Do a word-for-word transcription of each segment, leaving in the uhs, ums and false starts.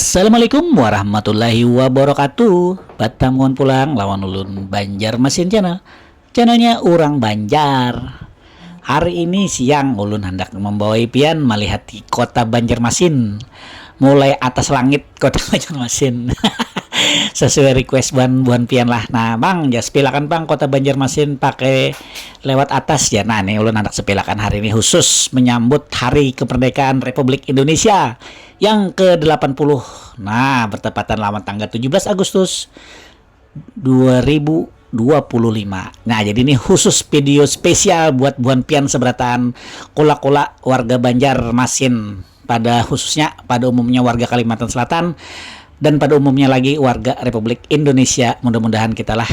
Assalamualaikum warahmatullahi wabarakatuh. Batamuan pulang lawan ulun Banjarmasin Channel. Channelnya urang Banjar. Hari ini siang ulun handak membawai pian malihat di kota Banjarmasin. Mulai atas langit kota Banjarmasin. Sesuai request buhan buhan pian lah. Nah, Bang, jas pilakan Bang kota Banjarmasin pakai lewat atas ya. Nah, nih ulun handak sepilakan hari ini khusus menyambut Hari Kemerdekaan Republik Indonesia yang ke delapan puluh. Nah, bertepatan lawan tanggal tujuh belas Agustus dua ribu dua puluh lima. Nah, jadi ini khusus video spesial buat buhan pian seberataan kula-kula warga Banjarmasin, pada khususnya, pada umumnya warga Kalimantan Selatan dan pada umumnya lagi warga Republik Indonesia. Mudah-mudahan kita lah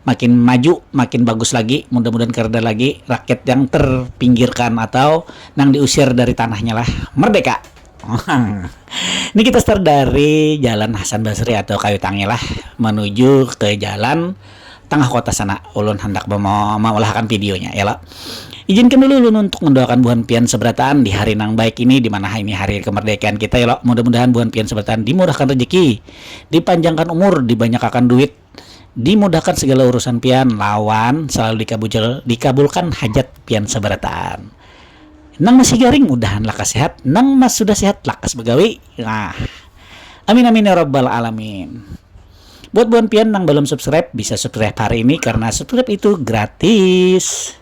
makin maju, makin bagus lagi, mudah-mudahan kereda lagi rakyat yang terpinggirkan atau nang diusir dari tanahnya lah merdeka. Ini kita start dari Jalan Hasan Basri atau Kayu Tangil lah, menuju ke jalan tengah kota sana. Ulun hendak mema-, mengulahkan videonya, ya lah. Izinkan dulu ulun untuk mendoakan buhan pian seberataan di hari nang baik ini, di mana ini hari kemerdekaan kita, ya lo. Mudah-mudahan buhan pian seberataan dimurahkan rezeki, dipanjangkan umur, dibanyakakan duit, dimudahkan segala urusan pian, lawan selalu dikabujal-, dikabulkan hajat pian seberataan. Nang masih garing, mudahan lakas sehat. Nang mas sudah sehat, lakas begawi. Nah, amin, amin, ya rabbal alamin. Buat buhan pian nang belum subscribe, bisa subscribe hari ini karena subscribe itu gratis.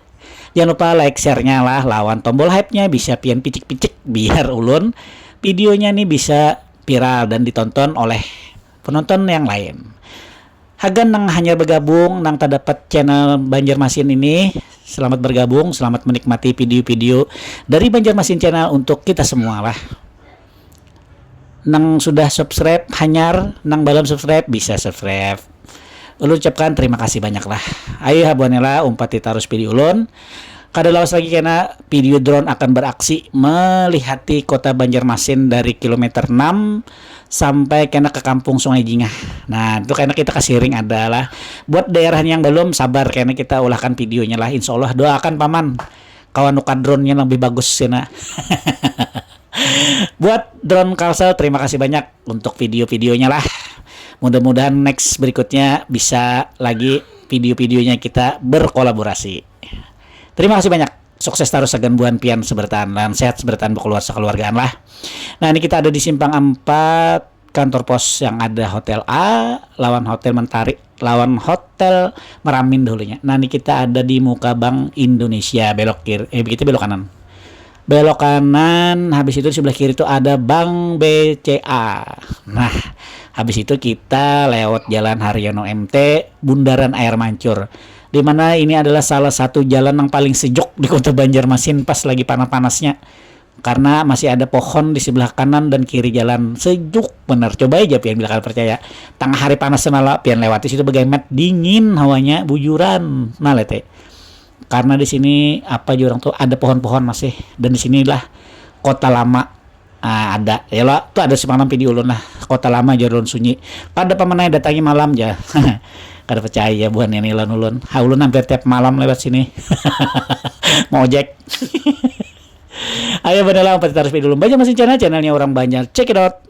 Jangan lupa like, share-nya lah, lawan tombol hype-nya bisa pian picik-picik biar ulun videonya nih bisa viral dan ditonton oleh penonton yang lain. Hagan nang hanyar bergabung, nang terdapat channel Banjarmasin ini, selamat bergabung, selamat menikmati video-video dari Banjarmasin Channel untuk kita semua lah. Nang sudah subscribe hanyar, nang belum subscribe bisa subscribe. Ulun ucapkan terima kasih banyak lah. Ayo habuan lah, umpati tarus video ulun. Kada lawas lagi kena video drone akan beraksi melihati kota Banjarmasin dari kilometer enam sampai kena ke kampung Sungai Jingah. Nah, itu kena kita kasiring ada lah. Buat daerah yang belum, sabar, kena kita ulahkan videonya lah. Insya Allah, doakan paman kawan nuka drone-nya lebih bagus sina. Buat drone Kalsel, terima kasih banyak untuk video-videonya lah. Mudah-mudahan next berikutnya bisa lagi video-videonya kita berkolaborasi. Terima kasih banyak. Sukses terus sagan buhan pian seberataan dan sehat seberataan berkeluar sekeluargaan lah. Nah, ini kita ada di simpang empat, kantor pos yang ada Hotel A lawan Hotel Mentari lawan Hotel Meramin dahulunya. Nah, ini kita ada di muka Bank Indonesia, belok kiri, eh, kita belok kanan. Belok kanan, habis itu di sebelah kiri itu ada Bank B C A. Nah, habis itu kita lewat Jalan Haryono M T, Bundaran Air Mancur. Di mana ini adalah salah satu jalan yang paling sejuk di Kota Banjarmasin pas lagi panas-panasnya. Karena masih ada pohon di sebelah kanan dan kiri jalan. Sejuk bener. Coba aja pian bila kada percaya. Tengah hari panas semala, pian lewati situ, begemet, dingin hawanya, bujuran. Nah, lete. Karena di sini apa jurang tuh ada pohon-pohon masih. Dan di sinilah kota lama. Ah, ada. Ya lo, tuh ada semalam video ulun lah. Kota lama, jar ulun, sunyi. Kada pamanai datangi malam ja. Kada percaya buhan ini lawan ulun. Ha, ulun hampir tiap malam lewat sini. Mau ojek. Ayo, bener lah, umpati tarus video ulun. Banjarmasin Channel, channelnya orang Banjar. Check it out.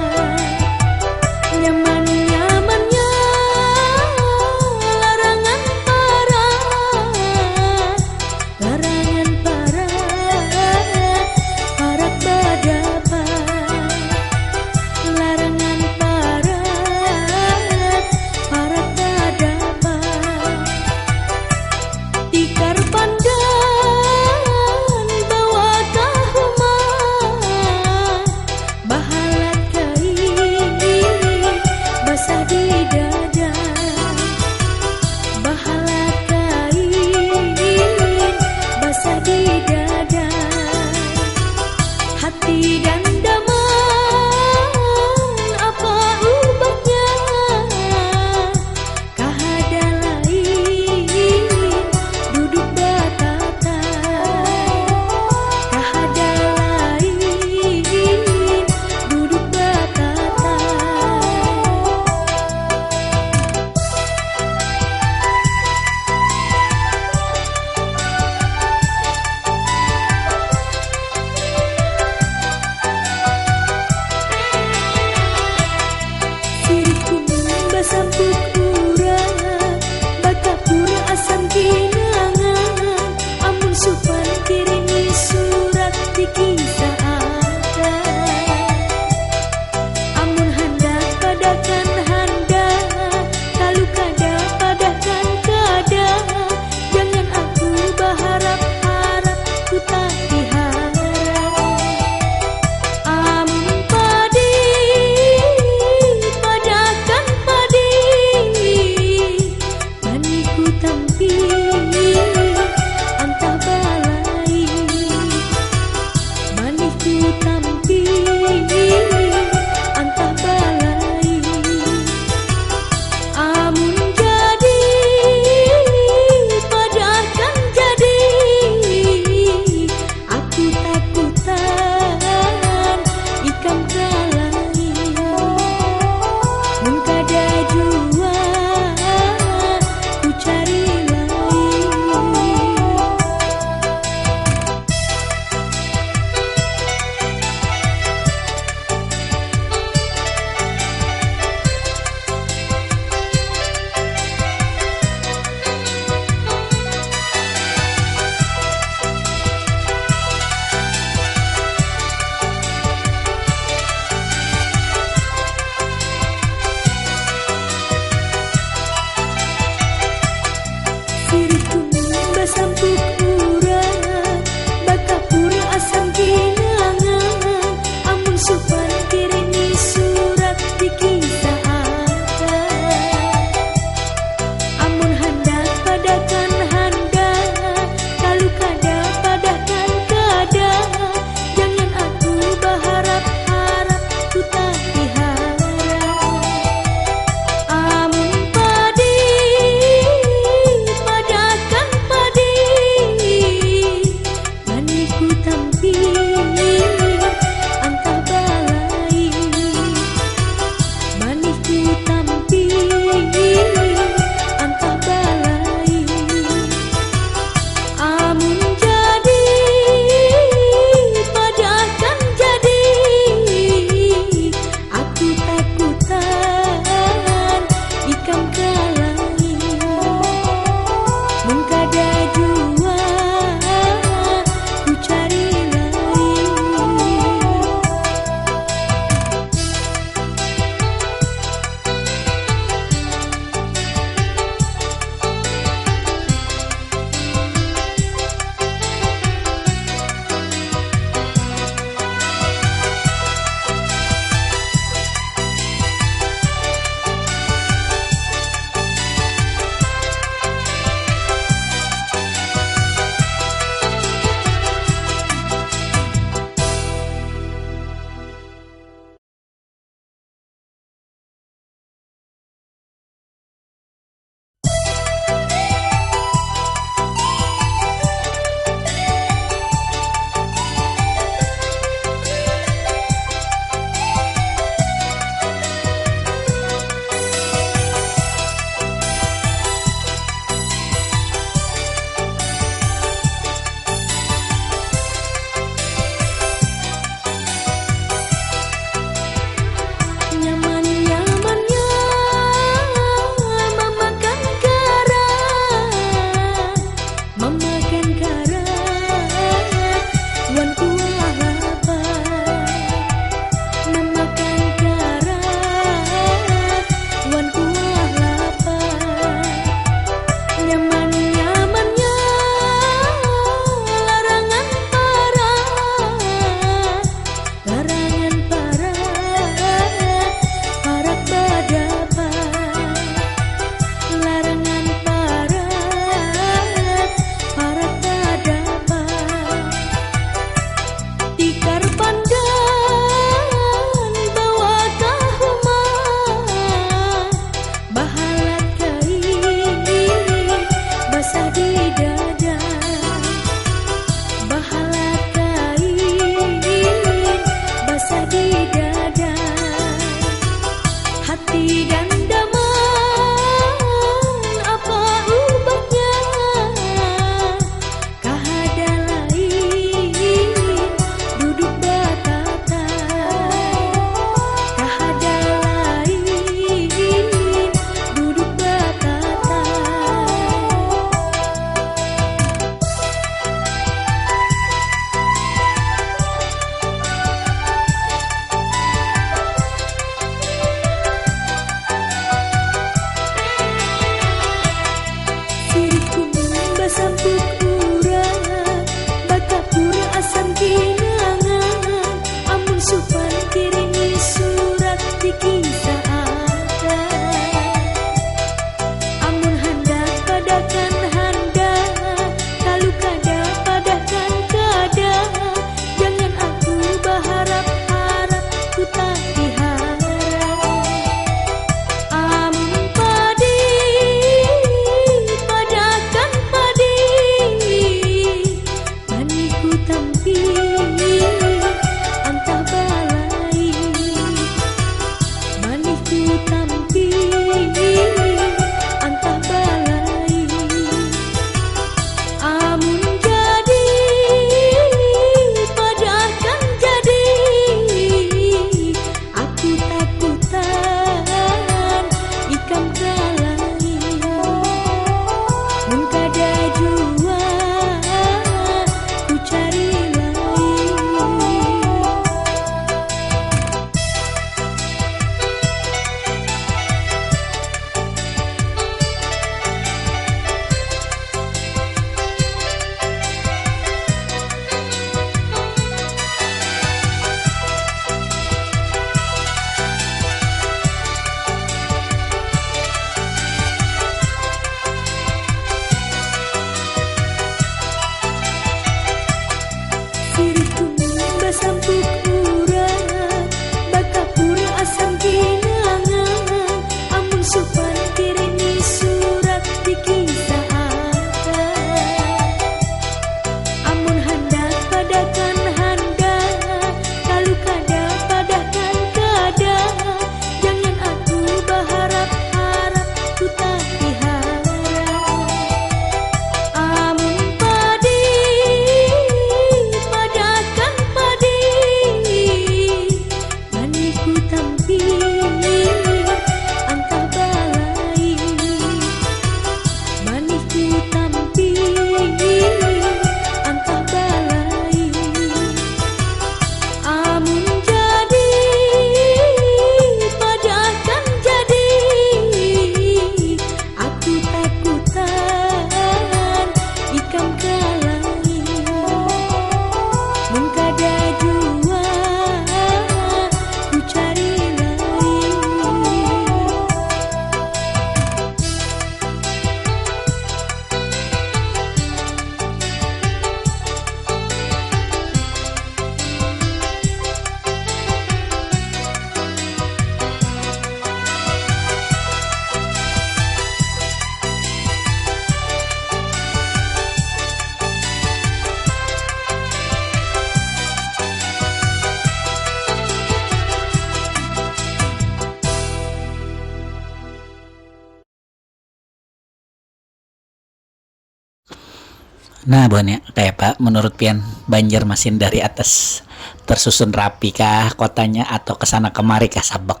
Nah, buhannya, kayak apa menurut pian Banjarmasin dari atas? Tersusun rapi kah kotanya atau kesana kemari kah sabak?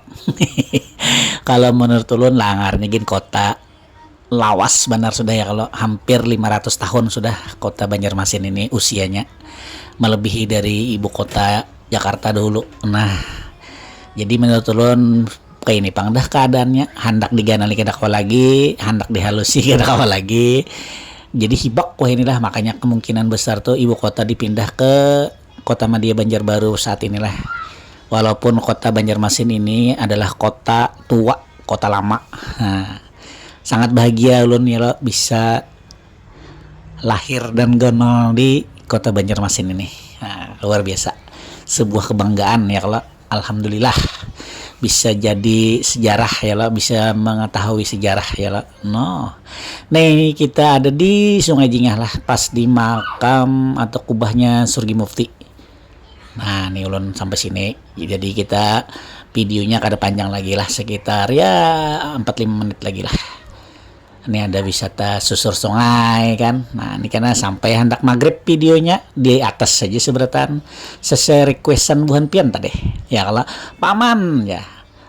Kalau menurut ulun, langarnya gin kota lawas banar sudah ya, kalau hampir lima ratus tahun sudah kota Banjarmasin ini usianya, melebihi dari ibu kota Jakarta dahulu. Nah, jadi menurut ulun kayak ini pang dah keadaannya, handak diganali kada kawa lagi, handak dihalusi kada kawa lagi. Jadi hibak wah inilah, makanya kemungkinan besar tuh ibu kota dipindah ke kota madya Banjarbaru saat inilah. Walaupun kota Banjarmasin ini adalah kota tua, kota lama. Nah, sangat bahagia ulun ya lo bisa lahir dan ganal di kota Banjarmasin ini. Nah, luar biasa. Sebuah kebanggaan ya kalau alhamdulillah bisa jadi sejarah ya lo, bisa mengetahui sejarah ya lo. No. Nih kita ada di Sungai Jingah lah, pas di makam atau kubahnya Surgi Mufti. Nah, ini ulun sampai sini. Jadi kita videonya kada panjang lagi lah, sekitar ya empat lima menit lagi lah. Ini ada wisata susur sungai kan. Nah, ini karena sampai handak maghrib videonya di atas saja seberatan sesuai requestan buhan pian tadi. Ya kalau paman ya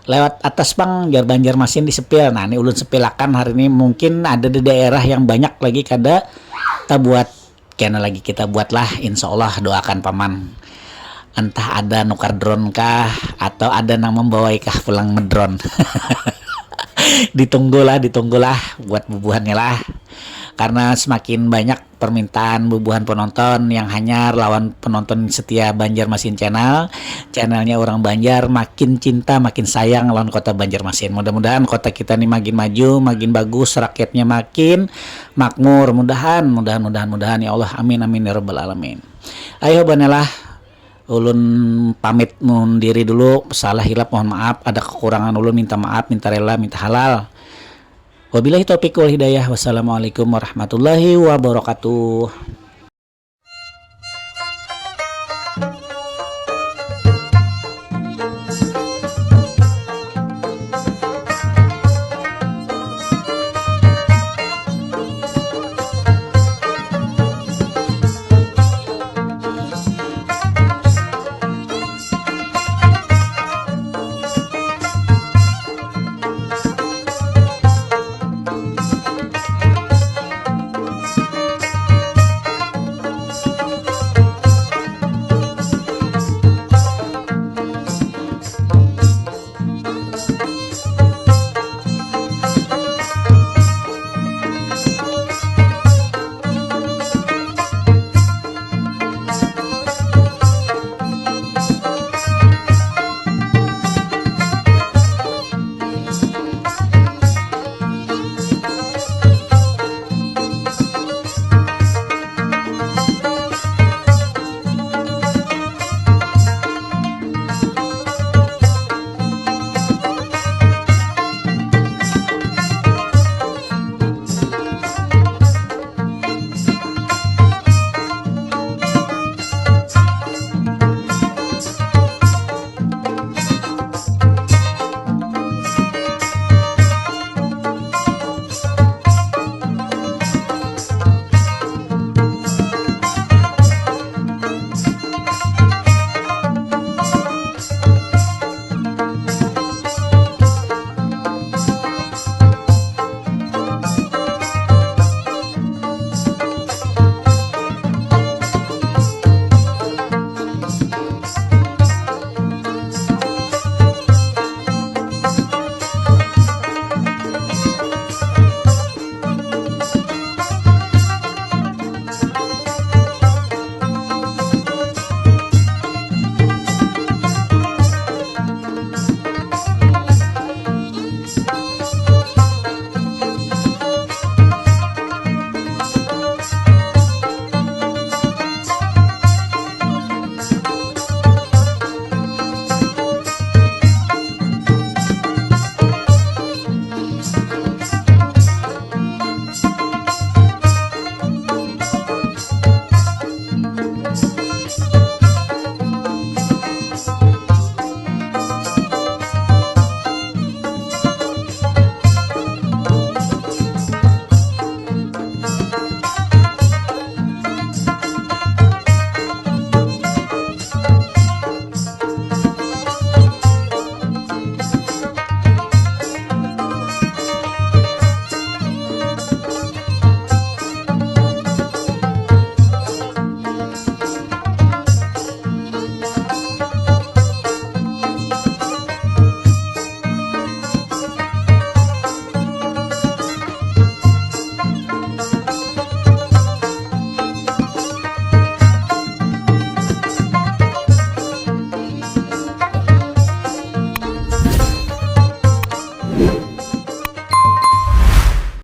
lewat atas pang jar Banjarmasin di sepil. Nah, ini ulun sepilakan hari ini, mungkin ada di daerah yang banyak lagi kada tabuat kena lagi kita buatlah, insya Allah doakan paman. Entah ada nukar drone kah atau ada nang membawai kah pulang medron. Ditunggulah, ditunggulah buat bubuhannya lah. Karena semakin banyak permintaan bubuhan penonton yang hanyar lawan penonton setia Banjarmasin Channel, channelnya orang Banjar makin cinta, makin sayang lawan kota Banjarmasin. Mudah-mudahan kota kita nih makin maju, makin bagus, rakyatnya makin makmur. Mudahan, mudahan, mudahan, mudahan ya Allah. Amin, amin ya rabbal alamin. Ayo banelah, ulun pamit mundiri dulu. Salah hilap mohon maaf, ada kekurangan ulun minta maaf, minta rela, minta halal. Wabillahi taufiq wal hidayah. Wassalamualaikum warahmatullahi wabarakatuh.